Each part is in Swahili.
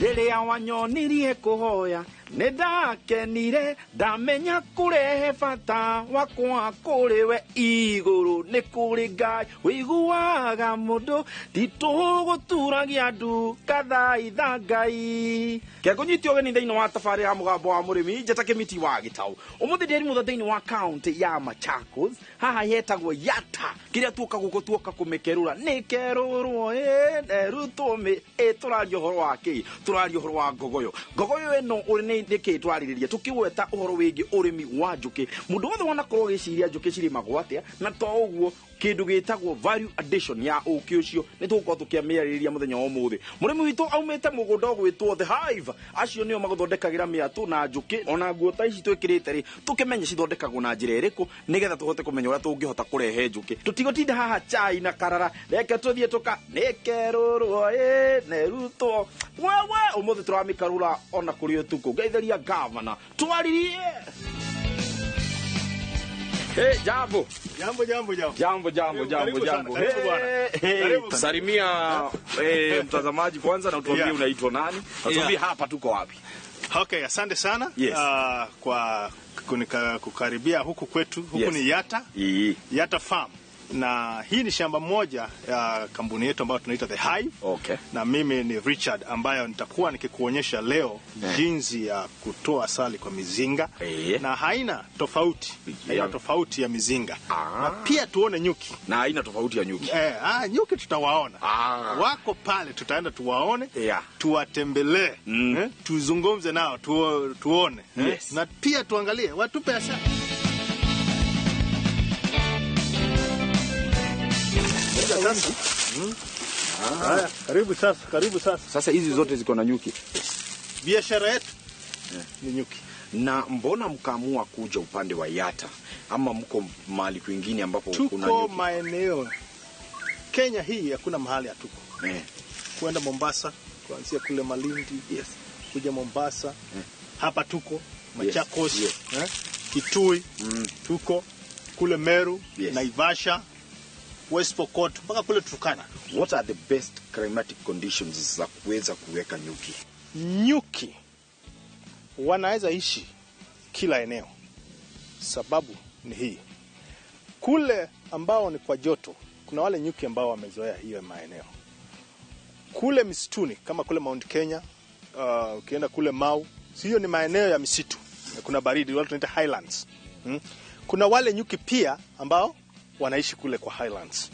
Rĩrĩa wanyonirie kũhoya nĩ ndakenire, ndamenya kũrehe bata wakwa kũrĩ we igũrũ nĩ kũrĩ Ngai wĩiguaga mũndũ titũgũturagia ndu kathaitha Ngai. Kengũnyitio ũgeni thĩinĩ wa tabarĩra ya Mũgambo wa Mũrĩmi, njata Kĩmiti wa Gĩtaũ. Ũmũthĩ ndĩrĩ mũtho thĩinĩ wa kaũntĩ ya Machakos, haha hetagwo Yatta. Kĩrĩa tuoka gũkũ tuoka kũmĩkerũra nĩ kerũrwo ĩ nerutwo mĩ ĩ. Tũraria ũhoro wa kĩ? Tũraria ũhoro wa ngogoyo. Ngogoyo ĩno nĩ nĩkĩ twarĩrĩria tũkĩgweta ũhoro wĩgiĩ ũrĩmi wa njũkĩ. Mũndũ wothe wanakorwo agĩciria njũkĩ cirĩmagwo atĩa, na to ũguo kĩndũ gĩtagwo value addition ya ũkĩ ũcio nĩ tũgũkorwo tũkĩamĩarĩrĩria mũthenya wa ũmũthĩ. Mũrĩmi witũ aumĩte mũgũnda ũgwĩtwo The Hive, acio nĩo magũthondekagĩra mĩatũ na njũkĩ ona nguo ta ici twĩkĩrĩte rĩ, tũkĩmenye cithondekagwo na njĩra ĩrĩkũ nĩgetha tũhote kũmenya ũrĩa tũngĩhota kũrehe njũkĩ. Tũtigũtinda haha chai na karara, reke tũthiĩ tũka nĩkerũrwo ĩ nerutwo wewe. Ũmũthĩ tũramĩkarũra ona kũrĩ ũtukũ. Ngeithĩria gavana twaririe. Hey, jambo. Jambo, jambo, jambo. Jambo, jambo, jambo. Karibu sana, jambo. karibu bwana. Hey, hey. Karibu. Salimia mtazamaji kwanza na utuambie unaitwa nani? Na tuambie hapa tuko wapi? Okay, asante sana. Yes. Kwa kukaribia huku kwetu. Huku ni Yatta, Yatta Farm. Na hii ni shamba moja ya kampuni yetu ambayo tunaita The Hive. Na mimi ni Richard ambayo nitakuwa nikikuonyesha leo jinsi ya kutoa asali kwa mizinga. Na haina tofauti. Haina tofauti ya mizinga. Na pia tuone nyuki. Na haina tofauti ya nyuki. Nyuki tutawaona. Wako pale, tutaenda tuwaone. Tuwatembelee. Tuzungumze nao, tuone. Na pia tuangalie, watupe asali. Haya, karibu sasa, karibu sasa. Sasa hizi zote ziko na nyuki. Biashara yetu ni nyuki. Na mbona mkaamua kuja upande wa Yatta ama mko mahali kwingine ambapo kuna Tuko nyuki? maeneo Kenya hii hakuna mahali hatuko. Kwenda Mombasa, kuanzia kule Malindi, kuja Mombasa, hapa tuko Machakos, Kitui, tuko kule Meru, Naivasha, West Pokot mpaka kule Turkana. What are the best climatic conditions za kuweza kuweka nyuki? Nyuki wanaweza ishi kila eneo. Sababu ni hii. Kule ambao ni kwa joto, kuna wale nyuki ambao wamezoea hiyo maeneo. Kule misituni kama kule Mount Kenya, ukienda kule Mau, hiyo ni maeneo ya misitu. Kuna baridi, wale tunaita highlands. Kuna wale nyuki pia ambao wanaishi kule kwa highlands.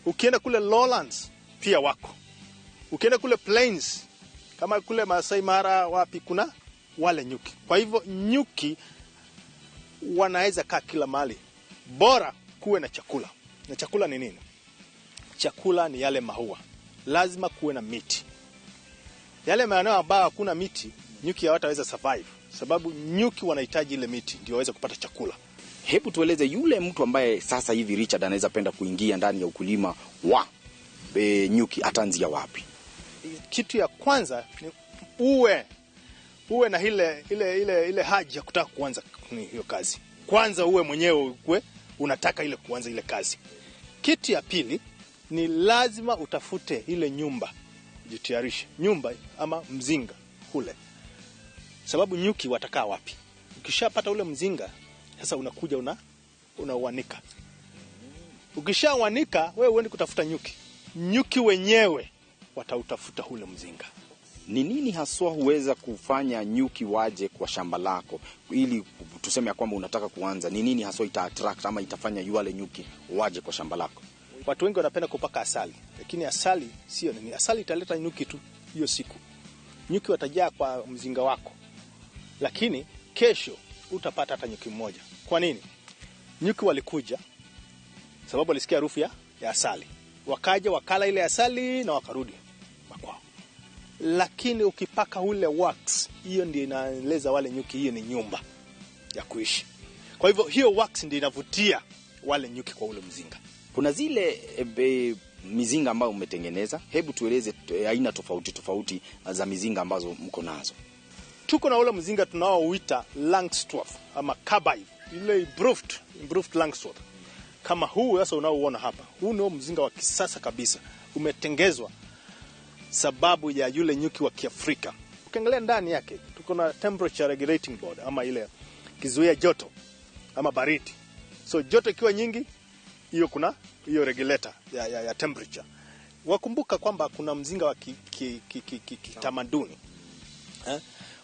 Ukienda kule lowlands pia wako. Ukienda kule plains kama kule Masai Mara wapi kuna wale nyuki. Kwa hivyo nyuki wanaweza kaa kila mahali. Bora kuwe na chakula. Na chakula ni nini? Chakula ni yale maua. Lazima kuwe na miti. Yale maeneo ambayo hakuna miti, nyuki hawataweza survive. Sababu nyuki wanahitaji ile miti ndio waweze kupata chakula. Hebu tueleze yule mtu ambaye sasa hivi Richard anaweza penda kuingia ndani ya ukulima wa nyuki, ataanzia wapi? Kitu ya kwanza ni uwe na ile haja ya kutaka kuanza hiyo kazi. Kwanza uwe mwenyewe ukue unataka ile kuanza ile kazi. Kitu ya pili ni lazima utafute ile nyumba, jitayarishe nyumba ama mzinga kule. Sababu nyuki watakaa wapi? Ukishapata ule mzinga, sasa unakuja unauanika. Ukishauanika wewe uende kutafuta nyuki. Nyuki wenyewe watautafuta ule mzinga. Ni nini haswa huweza kufanya nyuki waje kwa shamba lako? Ili tuseme ya kwamba unataka kuanza, ni nini haswa ita attract ama itafanya wale nyuki waje kwa shamba lako? Watu wengi wanapenda kupaka asali, lakini asali sio nini. Asali italeta nyuki tu hiyo siku. Nyuki watajaa kwa mzinga wako. Lakini kesho utapata hata nyuki mmoja. Kwa nini? Nyuki walikuja sababu walisikia harufu ya asali. Wakaja wakala ile asali na wakarudi makwao. Lakini ukipaka ule wax, hiyo ndio inaeleza wale nyuki hiyo ni nyumba ya kuishi. Kwa hivyo hiyo wax ndio inavutia wale nyuki kwa ule mzinga. Kuna zile mizinga ambayo umetengeneza. Hebu tueleze aina tofauti tofauti za mizinga ambazo mko nazo. Tuko na ule mzinga tunaouita Langstroth ama Carbide, ile improved Langstroth. Kama huu sasa unaoona hapa, huu ndio mzinga wa kisasa kabisa. Umetengezwa sababu ya yule nyuki wa Kiafrika. Ukiangalia ndani yake tuko na temperature regulating board ama ile kizuia joto ama baridi. So joto ikiwa nyingi, hiyo kuna hiyo regulator ya temperature. Wakumbuka kwamba kuna mzinga wa kitamaduni eh?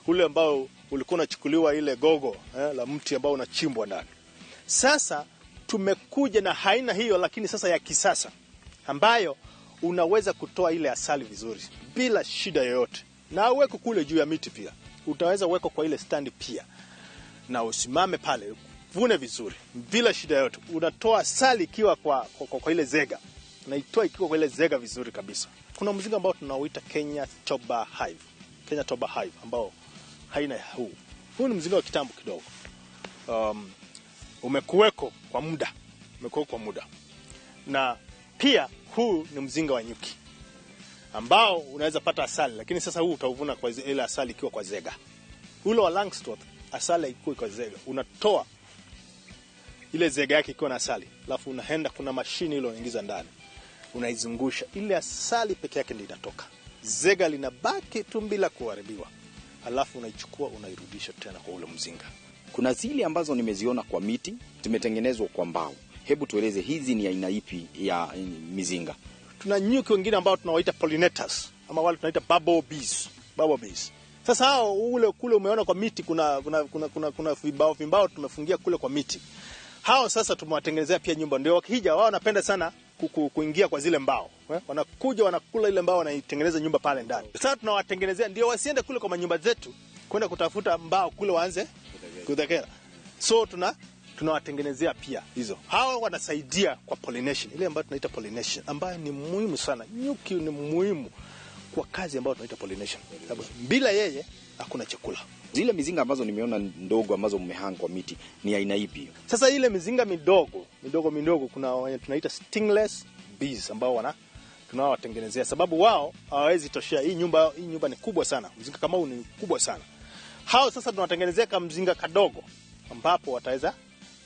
Ule ambao ulikuwa unachukuliwa ile gogo la mti ambao unachimbwa ndani. Sasa tumekuja na haina hiyo, lakini sasa ya kisasa ambayo unaweza kutoa ile asali vizuri bila shida yoyote, na uweke kule juu ya miti pia, utaweza uweka kwa ile stand pia, na usimame pale vune vizuri bila shida yoyote. Unatoa asali ikiwa kwa ile zega, unaitoa ikiwa kwa ile zega vizuri kabisa. Kuna mzinga ambao tunauita Kenya Toba Hive, Kenya Toba Hive ambao haina huu. Huu ni mzinga wa kitambo kidogo, umekuweko kwa muda, umekuweko kwa muda, na pia huu ni mzinga wa nyuki ambao unaweza pata asali, lakini sasa huu utauvuna kwa ile asali ikiwa kwa zega. Ule wa Langstroth asali ikiwa kwa zega, unatoa ile zega yake ikiwa na asali, alafu unaenda kuna mashini ile unaingiza ndani, unaizungusha ile asali peke yake ndio inatoka, zega linabaki tu bila kuharibiwa, alafu unaichukua unairudisha tena kwa ule mzinga. Kuna zile ambazo nimeziona kwa miti zimetengenezwa kwa mbao. Hebu tueleze hizi ni aina ipi ya mizinga? Tuna nyuki wengine ambao tunawaita pollinators ama wale tunaita bubble bees, bubble bees. Sasa hao ule kule umeona kwa miti kuna vibao tumefungia kule kwa miti. Hao sasa tumewatengenezea pia nyumba, ndio wakija wao wanapenda sana kuingia kwa zile mbao. Wanakuja wanakula ile mbao, wanaitengeneza nyumba pale ndani. Sasa tunawatengenezea ndio wasiende kule kwa manyumba zetu kwenda kutafuta mbao kule waanze kutekera. So tunawatengenezea pia hizo. Hawa wanasaidia kwa pollination, ile ambayo tunaita pollination, ambayo ni muhimu sana. Nyuki ni muhimu kwa kazi ambayo tunaita pollination. Sababu bila yeye hakuna chakula. Zile mizinga ambazo nimeona ndogo ambazo mmehang kwa miti ni aina ipi? Sasa ile mizinga midogo, midogo kuna wenye tunaita stingless bees ambao tunawatengenezea sababu wao hawawezi toshea hii nyumba. Hii nyumba ni kubwa sana. Mzinga kama huu ni kubwa sana. Hao sasa tunawatengenezea kama mzinga kadogo ambapo wataweza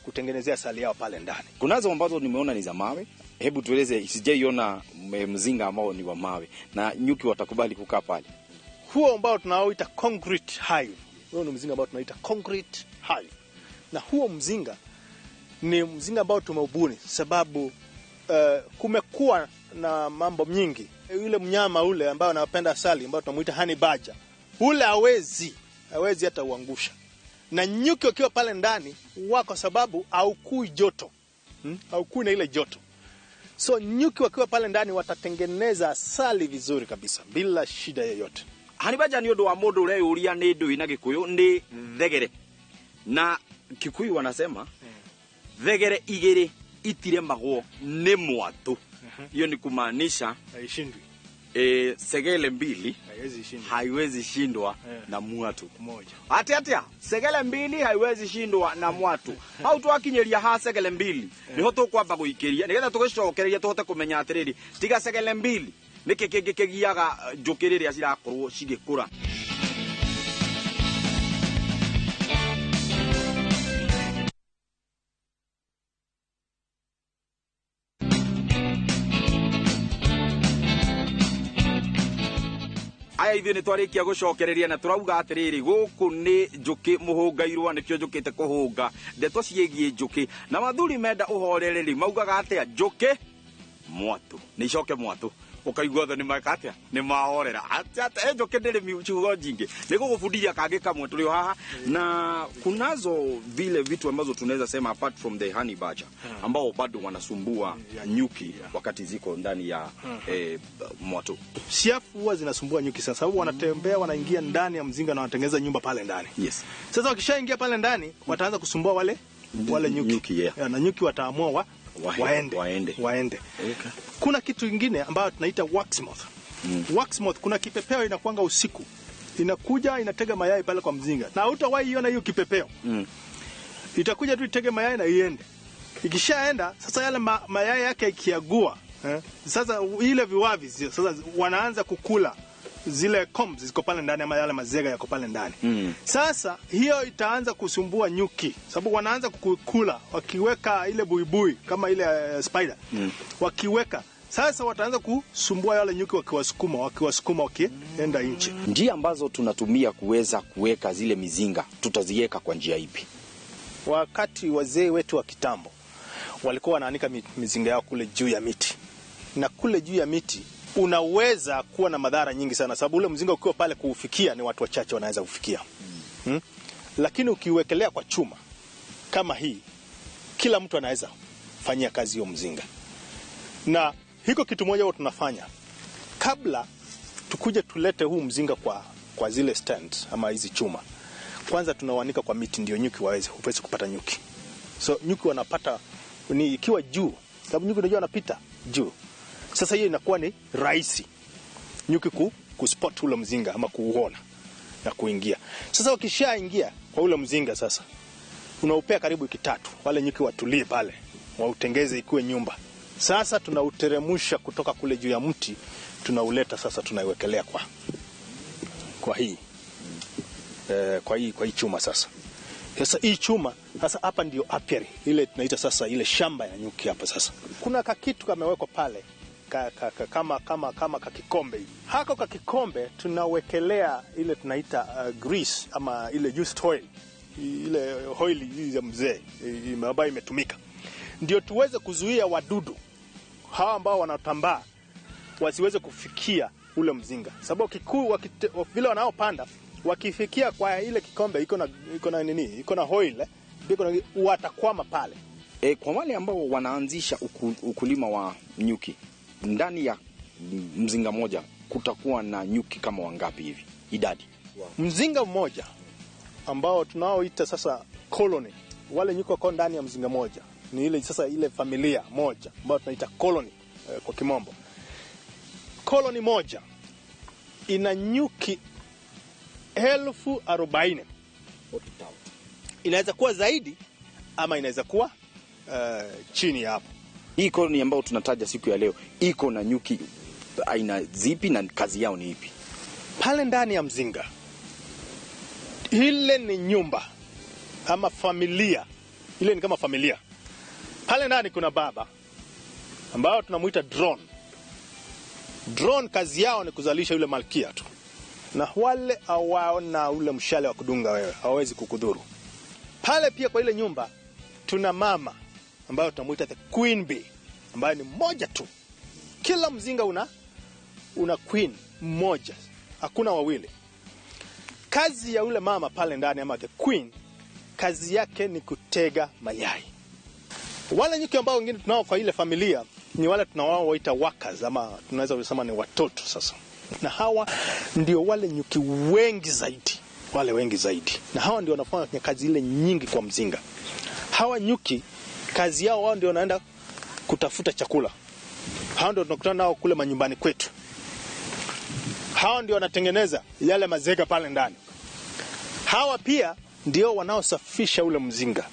kutengenezea asali yao pale ndani. Kunazo ambazo nimeona ni za mawe. Hebu tueleze, sijaiona mzinga ambao ni wa mawe na nyuki watakubali kukaa pale? Huo ambao tunaoita concrete hive. Huo ni mzinga ambao tunaita concrete hive. Na huo mzinga ni mzinga ambao tumeubuni sababu kumekuwa na mambo nyingi. Yule mnyama ule ambao anapenda asali ambao tunamuita honey badger, ule hawezi hata uangusha. Na nyuki wakiwa pale ndani wako sababu haukui joto. Haukui na ile joto. So nyuki wakiwa pale ndani watatengeneza asali vizuri kabisa bila shida yoyote. Honey badger ni undu wa mundu ureyuria ni ndui na Gikuyu ni thegere. Na Kikuyu wanasema thegere igiri itiremagwo ni mwatu. Hiyo ni kumaanisha haishindwi. Segele mbili haiwezi shindwa na mwatu mmoja. Atia segele mbili haiwezi shindwa na mwatu. Hau twakinyeria ha segele mbili niho tukwamba guikiria nigetha tugicokereria tuhote kumenya atiriri tiga segele mbili niki kingi kigiaga njuki riria cirakorwo cigikura. Aya ithuĩ nĩ twarĩkia gũcokereria na tũrauga atĩrĩrĩ gũkũ nĩ njũkĩ mũhũngairwo nĩkĩo njũkĩte kũhũnga ndeto ciĩgiĩ njũkĩ na mathuri menda ũhorereri maugaga atĩa njũkĩ mwatũ nĩ icoke mwatũ ũkaigua othe nĩ meka atĩa nĩ mahorera atĩa njũkĩ ndĩrĩ ciugo nyingĩ nĩ gũgũbundithia kangĩ kamwe tũrĩ o haha. Na kunazo vile vitu ambazo tunaweza sema apart from the honey badger ambao bado wanasumbua nyuki wakati ziko ndani ya mwatũ. Siafu huwa zinasumbua nyuki sana sababu wanatembea wanaingia ndani ya mzinga na wanatengeneza nyumba pale ndani. Yes. Sasa wakishaingia pale ndani wataanza kusumbua wale nyuki. Yeah. Na nyuki wataamua waende. Okay. Kuna kitu kingine ambayo tunaita wax moth. Wax moth, kuna kipepeo inakuanga usiku. Inakuja inatega mayai pale kwa mzinga. Na hutawahi iona hiyo kipepeo. Itakuja tu itege mayai na iende. Ikishaenda sasa yale mayai yake ikiagua, sasa ile viwavi sasa wanaanza kukula zile combs ziko pale ndani ama yale mazega yako pale ndani. Sasa hiyo itaanza kusumbua nyuki sababu wanaanza kukula wakiweka ile buibui kama ile spider. Wakiweka Sasa wataanza kusumbua wale nyuki wakiwasukuma wakienda nje. Njia ambazo tunatumia kuweza kuweka zile mizinga, tutaziweka kwa njia ipi? Wakati wazee wetu wa kitambo walikuwa wanaanika mizinga yao kule juu ya miti, na kule juu ya miti unaweza kuwa na madhara nyingi sana, sababu ule mzinga ukiwa pale kuufikia ni watu wachache wanaweza kufikia. Lakini ukiwekelea kwa chuma kama hii, kila mtu anaweza fanyia kazi hiyo mzinga. Na hiko kitu moja huwa tunafanya kabla tukuje tulete huu mzinga kwa zile stand ama hizi chuma, kwanza tunawanika kwa miti ndio nyuki waweze kupata nyuki. So nyuki wanapata ni ikiwa juu, sababu nyuki unajua wanapita juu. Sasa hiyo inakuwa ni rahisi nyuki kuspot ule mzinga ama kuuona na kuingia. Sasa wakishaingia kwa ule mzinga, sasa unaupea karibu wiki 3, wale nyuki watulie pale, wautengeze ikuwe nyumba. Sasa tunauteremusha kutoka kule juu ya mti, tunauleta sasa, tunaiwekelea kwa hii kwa hii chuma sasa. Sasa hii chuma sasa hapa ndio apiary ile tunaita sasa, ile shamba ya nyuki hapa sasa. Kuna kakitu kamewekwa pale kama kakikombe hivi. Hako kakikombe tunawekelea ile tunaita grease ama ile used oil, ile oil ya mzee ambayo imetumika, ndio tuweze kuzuia wadudu hawa ambao wanatambaa wasiweze kufikia ule mzinga, sababu kikuu vile wanaopanda wakifikia kwa ile kikombe iko na nini, iko na oil, watakwama pale. Kwa wale ambao wanaanzisha ukulima wa nyuki, ndani ya mzinga moja kutakuwa na nyuki kama wangapi hivi idadi? Mzinga mmoja ambao tunaoita sasa colony, wale nyuki wako ndani ya mzinga moja ni ile sasa ile familia moja ambayo tunaita colony kwa kimombo. Colony moja ina nyuki 40,000. Inaweza kuwa zaidi ama inaweza kuwa chini ya hapo. Hii colony ambayo tunataja siku ya leo iko na nyuki aina zipi na kazi yao ni ipi? Pale ndani ya mzinga ile ni nyumba ama familia, ile ni kama familia. Pale ndani kuna baba ambao tunamuita drone. Drone kazi yao ni kuzalisha yule malkia tu, na wale hawaona ule mshale wa kudunga wewe, hawawezi kukudhuru. Pale pia kwa ile nyumba tuna mama ambayo tunamuita the queen bee, ambayo ni mmoja tu. Kila mzinga una queen mmoja, hakuna wawili. Kazi ya ule mama pale ndani ama the queen, kazi yake ni kutega mayai. Wale nyuki ambao wengine tunao kwa ile familia ni wale tunawaoita workers, ama tunaweza kusema ni watoto sasa. Na hawa ndio wale nyuki wengi zaidi, wale wengi zaidi. Na hawa ndio wanafanya kazi ile nyingi kwa mzinga. Hawa nyuki kazi yao, wao ndio wanaenda kutafuta chakula. Hawa ndio tunakutana nao kule manyumbani kwetu. Hawa ndio wanatengeneza yale mazega pale ndani. Hawa pia ndio wanaosafisha ule mzinga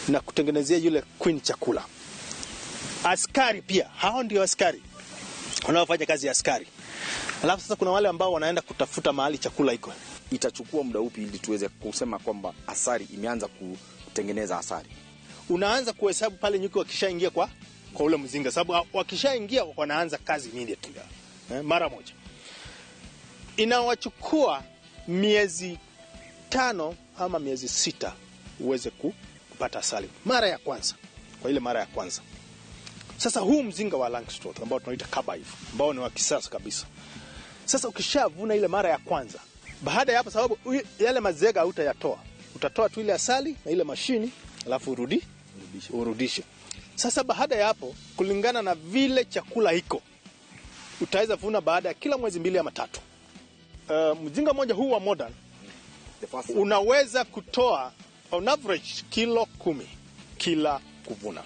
na kutengenezea yule queen chakula. Askari pia, hao ndio askari wanaofanya kazi ya askari. Alafu sasa kuna wale ambao wanaenda kutafuta mahali chakula iko. Itachukua muda upi ili tuweze kusema kwamba asali imeanza kutengeneza asali? Unaanza kuhesabu pale nyuki wakishaingia kwa ule mzinga, sababu wakishaingia wanaanza kazi immediately, mara moja. Inawachukua miezi 5 ama miezi 6 uweze kupata asali mara ya kwanza, kwa ile mara ya kwanza. Sasa huu mzinga wa Langstroth ambao tunaita carbide, ambao ni wa kisasa kabisa. Sasa ukishavuna ile mara ya kwanza, baada ya hapo, sababu yale mazega hutayatoa, utatoa tu ile asali na ile mashini, alafu urudishe. Sasa baada ya hapo, kulingana na vile chakula iko, utaweza vuna baada ya kila mwezi 2 ama 3. Mzinga mmoja huu wa modern unaweza kutoa on average kilo 10 kila kuvuna.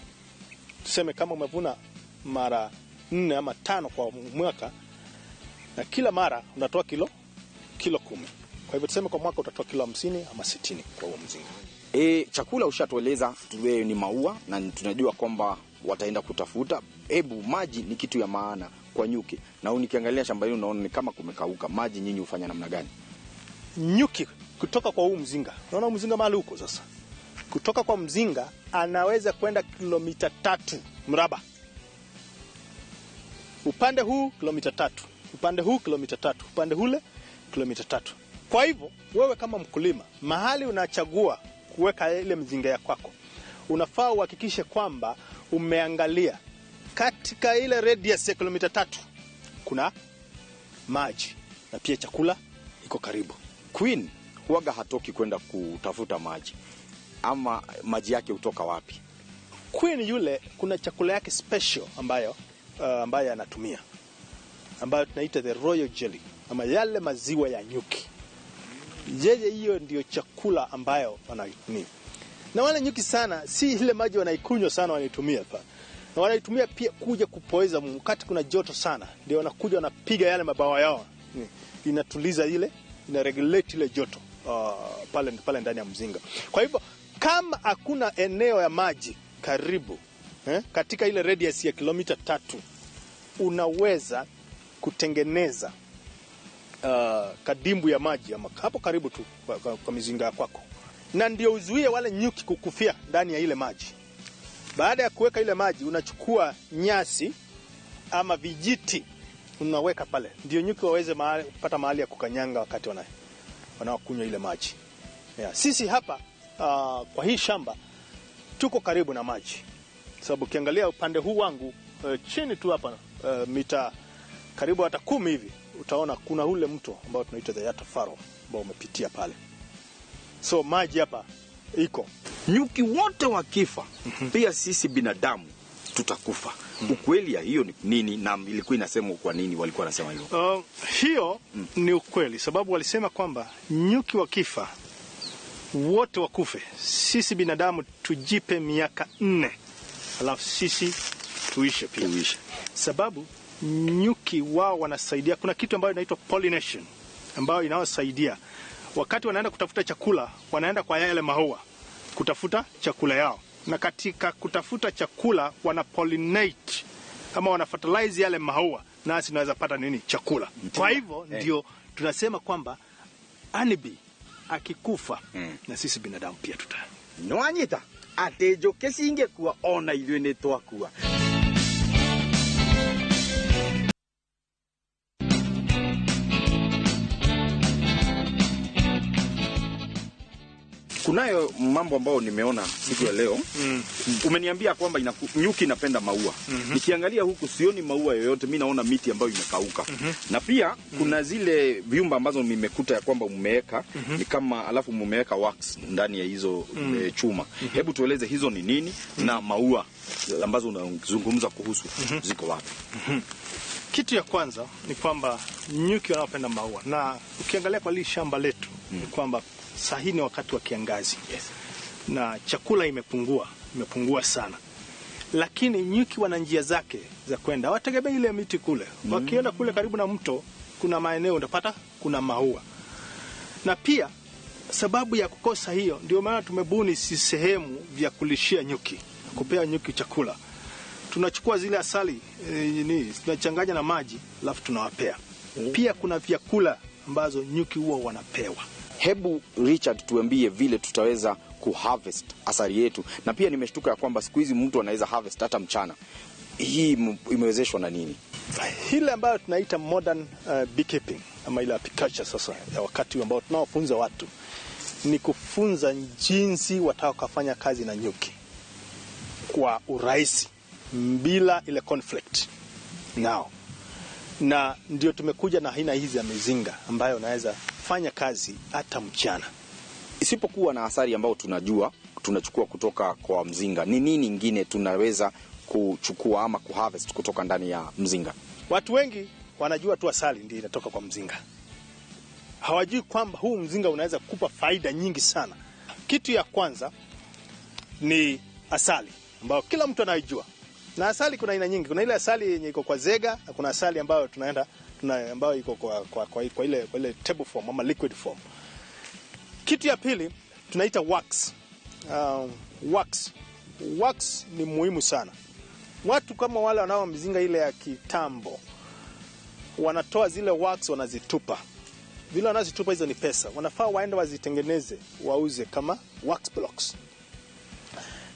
Tuseme kama umevuna mara 4 ama 5 kwa mwaka, na kila mara unatoa kilo 10. Kwa hivyo tuseme kwa mwaka utatoa kilo 50 ama 60 kwa huo mzinga. Chakula ushatueleza wewe ni maua na tunajua kwamba wataenda kutafuta. Hebu maji ni kitu ya maana kwa nyuki, na unikiangalia shamba hili unaona ni kama kumekauka. Maji nyinyi hufanya namna gani? Nyuki kutoka kwa huu mzinga, unaona mzinga mahali huko sasa, kutoka kwa mzinga anaweza kwenda kilomita 3 mraba. Upande huu kilomita 3, upande huu kilomita 3, upande ule kilomita 3. Kwa hivyo wewe kama mkulima, mahali unachagua kuweka ile mzinga ya kwako, unafaa uhakikishe kwamba umeangalia katika ile radius ya kilomita 3 kuna maji na pia chakula iko karibu. Queen huwaga hatoki kwenda kutafuta maji, ama maji yake hutoka wapi? Queen yule kuna chakula yake special ambayo anatumia, ambayo tunaita the royal jelly ama yale maziwa ya nyuki. Yeye hiyo ndio chakula ambayo wanaitumia. Na wale nyuki sana si ile maji wanaikunywa sana, wanaitumia pa. Na wanaitumia pia kuja kupoeza wakati kuna joto sana, ndio wanakuja wanapiga yale mabawa yao. Inatuliza ile, ina regulate ile joto pale ndani ya mzinga. Kwa hivyo kama hakuna eneo ya maji karibu, katika ile radius ya kilomita 3, unaweza kutengeneza kadimbu ya maji ama hapo karibu tu kwa mizinga kwako, na ndio uzuie wale nyuki kukufia ndani ya ile maji. Baada ya kuweka ile maji, unachukua nyasi ama vijiti unaweka pale, ndio nyuki waweze kupata mahali ya kukanyanga wakati wanaokunywa ile maji. Yeah. Sisi hapa kwa hii shamba tuko karibu na maji, sababu ukiangalia upande huu wangu chini tu hapa mita karibu hata 10 hivi, utaona kuna ule mto ambao tunaita the Yatta Furrow ambao umepitia pale. So maji hapa iko. Nyuki wote wakifa, pia sisi binadamu tutakufa. Ukweli ya hiyo ni nini, na ilikuwa inasemwa kwa nini walikuwa wanasema hivyo? Hiyo ni ukweli, sababu walisema kwamba nyuki wakifa wote wakufe, sisi binadamu tujipe miaka 4, alafu sisi tuishe pia. Tuishe. Sababu nyuki wao wanasaidia, kuna kitu ambayo inaitwa pollination ambayo inawasaidia wakati wanaenda kutafuta chakula, wanaenda kwa yale maua kutafuta chakula yao, na katika kutafuta chakula wana pollinate ama wana fertilize yale maua, nasi tunaweza pata nini? Chakula. Kwa hivyo ndio tunasema kwamba honeybee akikufa na sisi binadamu pia tuta. Nwanyita ati njuki cingĩkua ona ithuĩ nĩ twakua. Kunayo mambo ambayo nimeona siku ya leo. Umeniambia kwamba nyuki inapenda maua. Nikiangalia huku sioni maua yoyote, mimi naona miti ambayo imekauka. Na pia kuna zile vyumba ambazo nimekuta ya kwamba mmeweka ni kama, alafu mmeweka wax ndani ya hizo chuma. Hebu tueleze hizo ni nini na maua ambazo unazungumza kuhusu ziko wapi? Kitu ya kwanza ni kwamba nyuki wanaopenda maua, na ukiangalia kwa hili shamba letu ni kwamba saa hii ni wakati wa kiangazi. Yes. Na chakula imepungua sana, lakini nyuki wana njia zake za kwenda, hawategemei ile miti kule. Wakienda kule karibu na mto, kuna maeneo utapata kuna maua. Na pia sababu ya kukosa hiyo, ndio maana tumebuni si sehemu vya kulishia nyuki, kupea nyuki chakula. Tunachukua zile asali tunachanganya na maji alafu tunawapea. Pia kuna vyakula ambazo nyuki huwa wanapewa. Hebu Richard tuambie vile tutaweza kuharvest asali yetu. Na pia nimeshtuka ya kwamba siku hizi mtu anaweza harvest hata mchana. Hii imewezeshwa na nini? Ile ambayo tunaita modern beekeeping ama ile apiculture sasa ya wakati ambao tunawafunza watu ni kufunza jinsi watakafanya kazi na nyuki kwa urahisi bila ile conflict nao. Na ndio tumekuja na aina hizi ya mizinga ambayo unaweza fanya kazi hata mchana. Isipokuwa na asali ambayo tunajua tunachukua kutoka kwa mzinga, ni nini nyingine tunaweza kuchukua ama kuharvest kutoka ndani ya mzinga? Watu wengi wanajua tu asali ndio inatoka kwa mzinga. Hawajui kwamba huu mzinga unaweza kukupa faida nyingi sana. Kitu ya kwanza ni asali ambayo kila mtu anaijua. Na asali kuna aina nyingi. Kuna ile asali yenye iko kwa zega na kuna asali ambayo ambayo iko kwa ile table form ama liquid form. Kitu ya pili tunaita wax. Wax ni muhimu sana. Watu kama wale wanao mizinga ile ya kitambo wanatoa zile wax wanazitupa. Vile wanazitupa hizo ni pesa. Wanafaa waende wazitengeneze, wauze kama wax blocks.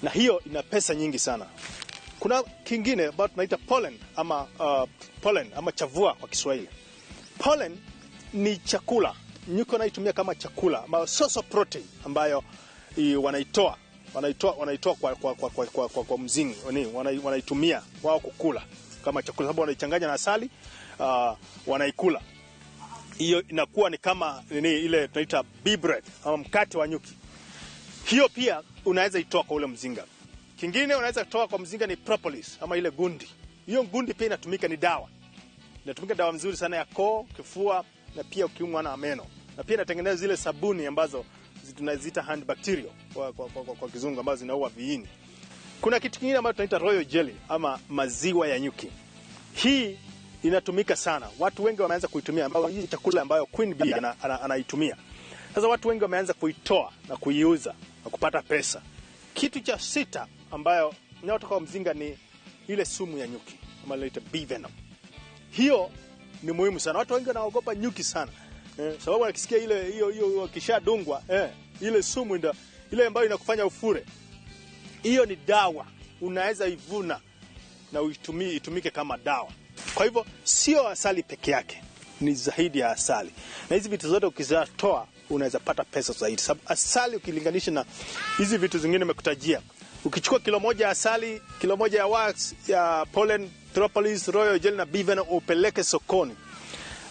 Na hiyo ina pesa nyingi sana. Kuna kingine ambayo tunaita pollen ama pollen ama chavua kwa Kiswahili. Pollen ni chakula, nyuki wanaitumia kama chakula, ambayo source of protein ambayo wanaitoa kwa mzinga, wanaitumia wao kukula kama chakula, sababu wanaichanganya na asali, wanaikula. Hiyo inakuwa ni kama nini, ile tunaita bee bread ama mkate wa nyuki. Hiyo pia unaweza itoa kwa ule mzinga. Kingine unaweza kutoa kwa mzinga ni propolis ama ile gundi. Hiyo gundi pia inatumika, ni dawa. Inatumika dawa mzuri sana ya koo, kifua na pia ukiumwa na meno. Na pia inatengeneza zile sabuni ambazo tunaziita hand bacterial kwa kizungu, ambazo zinaua viini. Kuna kitu kingine ambacho tunaita royal jelly ama maziwa ya nyuki. Hii inatumika sana. Watu wengi wameanza kuitumia, ambayo hii chakula ambayo Queen Bee anaitumia. Sasa watu wengi wameanza kuitoa na kuiuza na kupata pesa. Kitu cha sita ambayo inayotoka kwa mzinga ni ile sumu ya nyuki ama inaitwa bee venom. Hiyo ni muhimu sana. Watu wengi wanaogopa nyuki sana. Sababu wakisikia ile hiyo wakishadungwa, ile sumu ndio ile ambayo inakufanya ufure. Hiyo ni dawa, unaweza ivuna na uitumie, itumike kama dawa. Kwa hivyo sio asali peke yake, ni zaidi ya asali. Na hizi vitu zote ukizitoa unaweza pata pesa zaidi. Sababu asali ukilinganisha na hizi vitu zingine nimekutajia, ukichukua kilo moja ya asali, kilo moja ya wax, ya pollen, propolis, royal jelly na bee venom upeleke sokoni,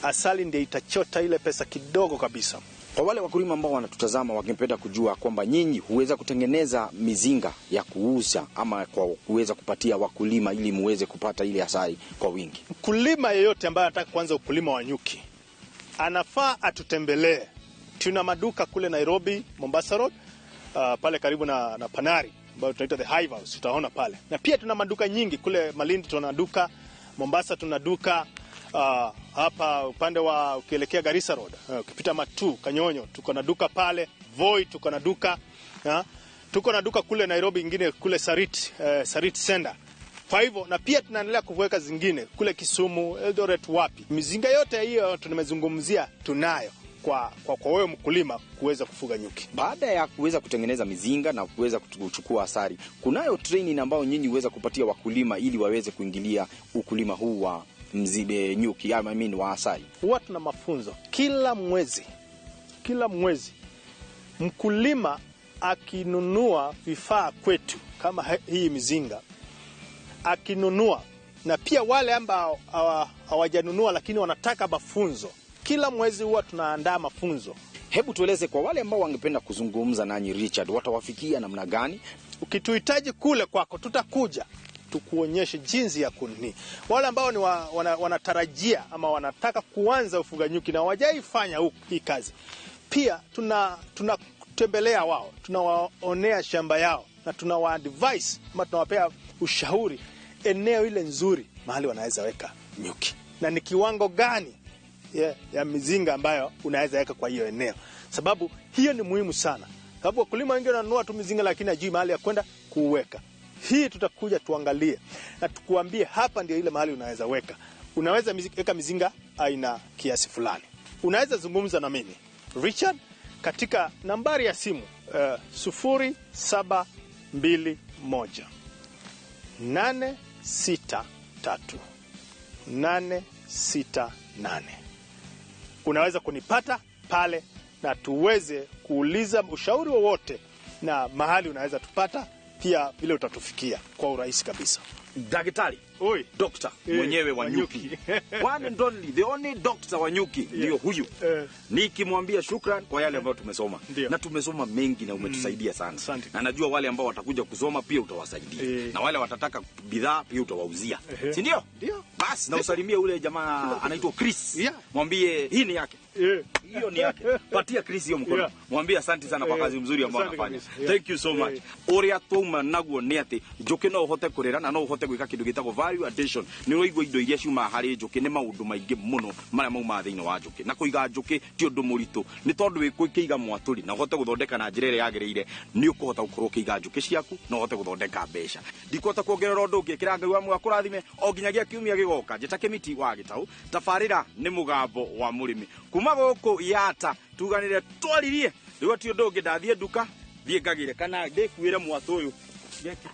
asali ndiyo itachota ile pesa kidogo kabisa. Kwa wale wakulima ambao wanatutazama wangependa kujua kwamba nyinyi huweza kutengeneza mizinga ya kuuza ama kwa kuweza kupatia wakulima ili muweze kupata ile asali kwa wingi. Mkulima yeyote ambaye anataka kuanza ukulima wa nyuki anafaa atutembelee. Tuna maduka kule Nairobi, Mombasa Road, pale karibu na Panari ambayo tunaita the Hive House, utaona pale. Na pia tuna maduka nyingi kule Malindi, tuna duka Mombasa, tuna duka hapa upande wa ukielekea Garissa Road, ukipita Matu Kanyonyo tuko na duka pale, Voi tuko na duka, tuko na duka kule Nairobi ingine kule Sarit, Sarit Center. Kwa hivyo na pia tunaendelea kuweka zingine kule Kisumu, Eldoret, wapi. Mizinga yote hiyo tumezungumzia tunayo kwa wewe mkulima kuweza kufuga nyuki. Baada ya kuweza kutengeneza mizinga na kuweza kuchukua asali, kunayo training ambayo nyinyi huweza kupatia wakulima ili waweze kuingilia ukulima huu wa mzibe nyuki, I mean wa asali. Huwa tuna mafunzo kila mwezi. Kila mwezi mkulima akinunua vifaa kwetu kama hii mizinga, akinunua, na pia wale ambao hawajanunua lakini wanataka mafunzo, kila mwezi huwa tunaandaa mafunzo. Hebu tueleze kwa wale ambao wangependa kuzungumza nanyi Richard, watawafikia namna gani? Ukituhitaji kule kwako tutakuja tukuonyeshe jinsi ya kunini. Wale ambao ni wanatarajia ama wanataka kuanza ufuga nyuki na hawajaifanya hii kazi, pia tunatembelea wao, tunawaonea shamba yao na tunawa-advise ama tunawapea ushauri eneo ile nzuri mahali wanaweza weka nyuki na ni kiwango gani ya mizinga ambayo unaweza weka kwa hiyo eneo, sababu hiyo ni muhimu sana, sababu wakulima wengi wananunua tu mizinga lakini hajui mahali ya kwenda kuweka. Hii tutakuja tuangalie na tukuambie hapa ndio ile mahali unaweza weka. Unaweza weka mizinga aina kiasi fulani. Unaweza zungumza na mimi Richard katika nambari ya simu 0721 863 868. Unaweza kunipata pale na tuweze kuuliza ushauri wowote na mahali unaweza tupata pia vile utatufikia kwa urahisi kabisa. Daktari, Oi, doctor mwenyewe wa nyuki. One and only, the only doctor wa nyuki ndio huyu. Nikimwambia shukran kwa yale ambayo tumesoma. Ndiyo. Na tumesoma mengi na umetusaidia sana. Asante. Na najua wale ambao watakuja kusoma pia utawasaidia. Na wale watataka bidhaa pia utawauzia. Si ndio? Ndio. Basi na usalimie ule jamaa anaitwa Chris. Yeah. Mwambie hii ni yake. Hiyo ni yake. Patia Chris hiyo mkono. Yeah. Mwambie asante sana kwa kazi mzuri ambayo Asante anafanya. kabisa. Yeah. Thank you so much. Uria twauma naguo ni ati njuki no uhote kurera na no uhote gwika kindu gitagwo value addition. Ni uraigua indo iria ciumaga hari njuki ni maundu maingi muno maria maumaga thiini wa njuki. Na kuiga njuki ti undu muritu, ni tondu wi kuiga mwaturi na uhote guthondeka na njira iria yagiriire, ni ukuhota gukorwo ukiiga njuki ciaku na uhote guthondeka mbeca. Ndikuhota kuongerera undu ungi, kira Ngai wa muoyo akurathime o nginyagia kiumia gigoka. Njita Kimiti wa Gitau, tabarira ni mugambo wa murimi kuma guku Yata. Tuganire twaririe riu ti undu ungi, ndathie nduka thie ngagire kana ndikuire mwatũ uyu. Ngeke.